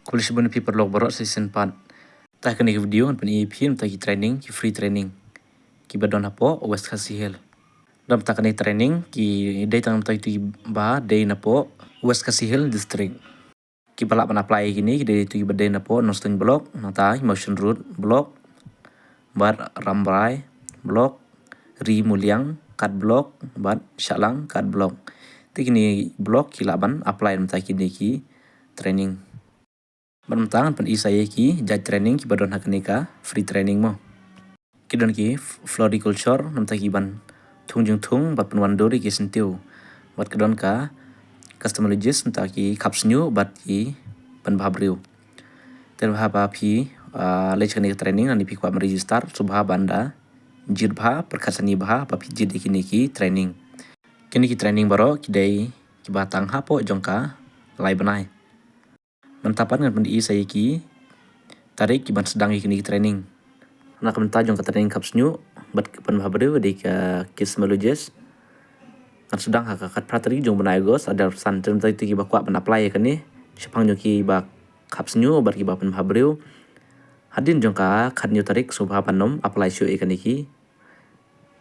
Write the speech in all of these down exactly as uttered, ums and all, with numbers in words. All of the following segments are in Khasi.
Khublei shibun ïa phi paralok baroh shisien pat. Te ha kane ka video ngan pyni ïa phi mynta ki training, ki free training kiba don hapoh West Khasi Hills. Namar kane training ki dei tang namar kito kiba dei napoh West Khasi Hills District. Kiba lah ban apply ïa kine ki dei kito kiba dei napoh Nongstoiñ Block, nangta Mawshynrut Block, bad Rambrai Block, Ri Muliang Khad Block, bad Shillong Khad Block. Te kine block ki lah ban apply namar kine ki training. Bad mynta ngan pyni sa ïa ki jait training kiba don ha kane ka free training mo. Ki don ki f-, floriculture, namar ki ban thung jingthung bad pynwandur ïa ki syntiew. Bad ka don ka cosmetologist, namar ki khap shñiuh bad ki pynbha briew. Te haba phi, ah, leit sha kane ka training, lane phi kwah ban register, sngewbha ban da jied bha, pyrkhat shane bha ba phi jied ïa kine ki training. Kine ki training baroh ki dei kiba tang hapoh jong ka lai bnai. Mynta pat ngan pyni sa ïa ki tarik ki ban sdang ïa kine ki training. Na ka bynta jong ka training khap shñiuh bad pynbha briew, dei ka cosmetologist, ngan sdang ha ka khatphra tarik jong u bnai August, ar hajar arphew san. Te na ka bynta kito kiba kwah ban apply ïa kane, shaphang jong kiba khap shñiuh bad kiba pynbha briew, hadien jong ka khathynñiew tarik sngewbha ban ym apply shuh ïa kane ki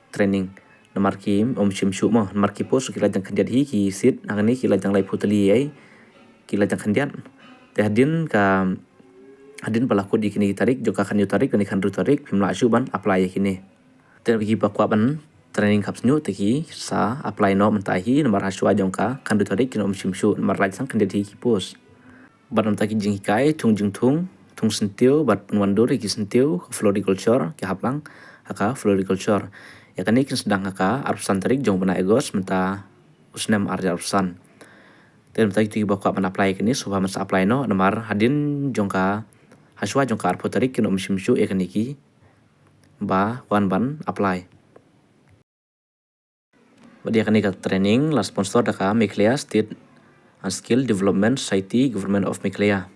training. Namar kim shym shuh mo, namar ki post ki la jngai khyndiat hi, ki seat hangne ki la jngai laiphew tylli ei, ki la jngai khyndiat. Te hadien ka, hadien ba la kut ïa kine ki tarik, jong ka khathynñiew tarik, kane khathynriew tarik, phim lah shuh ban apply ïa kine. Te kiba kwah ban training khap shñiuh te ki sa apply noh mynta hi, namar hashwa jong ka khathynriew tarik kin ym shim shuh, namar la jngai khyndiat hi ki post. Bad namar ki jinghikai thung jingthung, thung syntiew bad pynwandur ïa ki syntiew, ka floriculture, ki hap lang ha ka floriculture. Ïa kane kin sdang ha ka arphew san tarik jong u bnai August mynta u snem ar hajar arphew san. Te namar kito kiba kwah ban apply ïa kane, sngewbha ban sa apply noh, namar hadien jong ka, hashwa jong ka arphew tarik kin ym shim shuh ïa kine kiba wan ban apply. Bad ïa kane ka training la sponsor da ka Meghalaya State and Skill Development Society, Government of Meghalaya.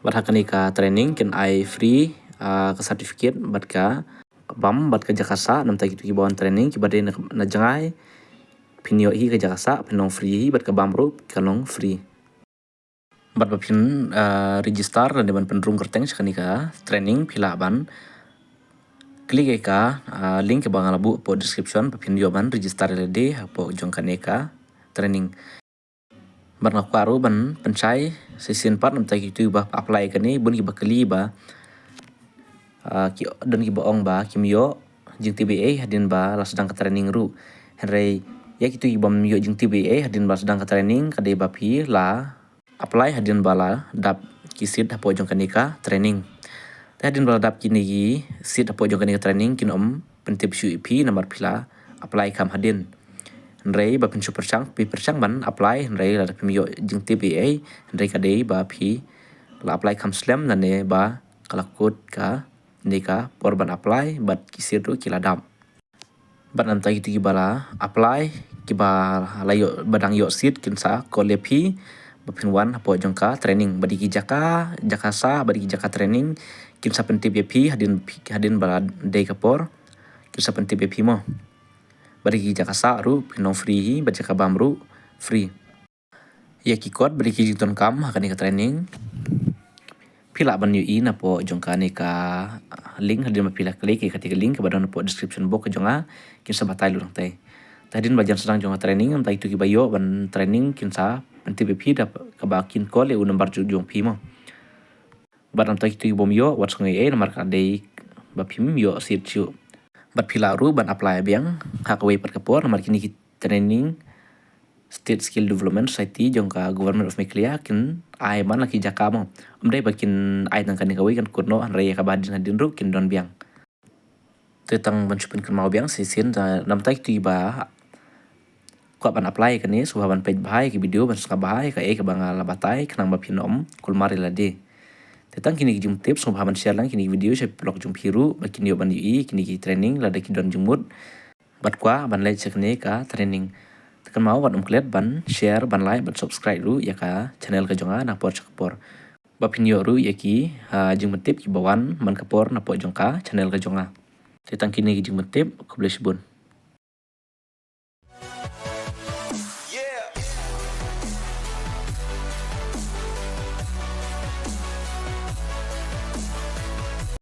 Bad ha kane ka training kin ai free, ah, ka certificate bad ka bam bad ka jaka sah, namar kito kiba wan training kiba dei na, na jngai, phin ïoh hi ka jaka sah, phin long free hi, bad ka bam ruh ka long free. Bad ba phin, ah, register lane ban pynrung kyrteng sha kane ka training, phi lah ban click ïa ka, ah, link kaba nga la buh hapoh description ba phin ïoh ban register ïa lade hapoh jong kane ka training. Bad nga kwah ruh ban pynshai shisien pat namar kito kiba apply ïa kane, bun kiba kylli ba, ah, ki, don kiba ong ba kim ïoh jingtip ei ei hadien ba la sdang ka training ruh. Hynrei ïa kito kibym ïoh jingtip ei ei hadien ba la sdang ka training, ka dei ba phi la apply hadien ba la dap ki seat hapoh jong kane ka training. Te hadien ba la dap kine ki seat hapoh jong kane ka training, kin ym pyntip shuh ïa phi namar phi la apply kham hadien. Hynrei ba phin shu pyrshang, phi pyrshang ban apply, hynrei lada phim ïoh jingtip ei ei, hynrei ka dei ba phi la apply kham slem lane ba ka la kut kane ka por ban apply bad ki seat ruh ki la dap. Bad namar kito kiba la apply, kiba la ïoh, ba dang ïoh seat, kin sa call ïa phi ba phin wan hapoh jong ka training. Bad ïa ki jaka, jaka sah, bad ïa ki jaka training, kin sa pyntip ïa phi hadien, hadien ba la dei ka por, kin sa pyntip ïa phi mo. Bad ïa ki jaka sah ruh phin long free hi, bad jaka bam ruh free. Ïa ki kot bad ïa ki jingdonkam ha kane ka training, phi lah ban ïohi napoh jong kane ka link, hadien ba phi la click ïa kata ka link kaba don hapoh description box ka jong nga, kin sa batai lut hangtei. Te hadien ba jan sdang jong ka training, namar kito kiba ïoh ban training kin sa pyntip ïa phi da kaba kin call ïa u number jong, jong phi mo. Bad namar kito kibym ïoh, wat sngew ei ei, namar ka dei ba phim ïoh seat shuh. Bad phi lah ruh ban apply biang ha kawei pat ka por, namar kine ki training State Skill Development Society jong ka Government of Meghalaya kin ai man la ki jaka mo. Ym dei ba kin ai tang kane kawei, kan kut noh, hynrei ïa kaba hadien hadien ruh kin don biang. Te tang ban shu pynkynmaw biang shisien, namar kito kiba kwah ban apply ïa kane, sngewbha ban peit bha ïa ki video, ban sngap bha ïa kaei kaba nga la batai, khnang ba phin ym kulmar ïa lade. Te tang kine ki jingtip, sngewbha ban share lang kine ki video sha ki paralok jong phi ruh ba kin ïoh ban ïohi kine ki training lada ki don jingmut bad kwah ban leit sha kane ka training. Te kynmaw wat ym klet ban share, ban like, ban subscribe ruh ïa ka channel ka jong nga na ka por sha ka por, ba phin ïoh ruh ïa ki, ah, jingpyntip kiba wan man ka por napoh jong ka channel ka jong nga. Te tang kine ki jingpyntip, khublei shibun.